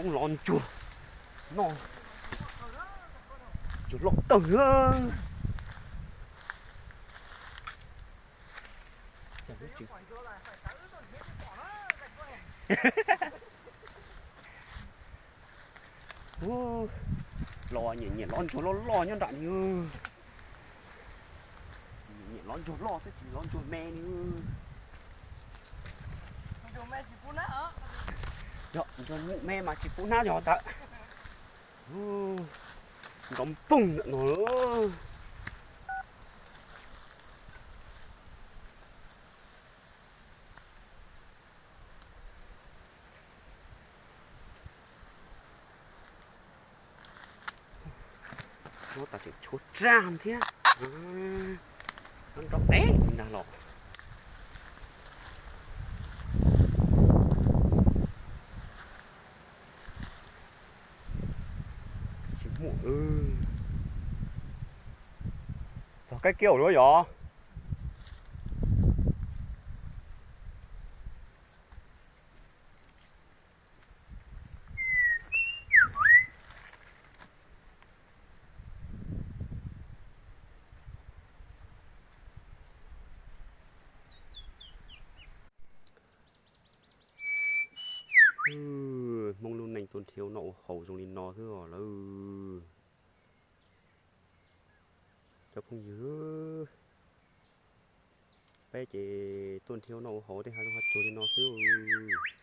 Lov ntsuag no, ntsuag loj tawg na. Los nyiam nyiam lov ntsuag loj loj nyob nram ni. Nyiam lov ntsuag loj xwb tsis lov ntsuag me li. Yog ntsuag me mas tsis pub hnab yog ntawd. Nrov npoog ntawm no. Nyob tas tseem tshuav raj thiab. Nrov nrov peb ntag los. Tsis muaj. Txog kab kiab ua luaj yom. Hmoob lub neej tuaj nrhiav ua noj ua haus zoo li no xwb os lawm. Cov phooj ywg, peb ces tuaj nrhiav ua noj ua haus tej hav zoov hav tsuag li no xwb.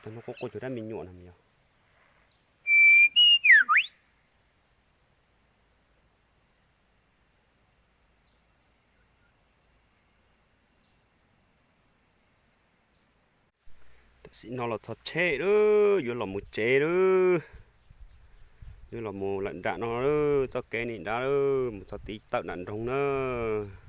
Tag no quaj quaj cov dab me nyuam no yog. Tam sim no los txog tsheb lawm, yuav los mus tsev lawm. Yuav los mus lawm nram no lawm, txoj kev ni nrad lawm, mus txog tid tawm nram nroog nawb.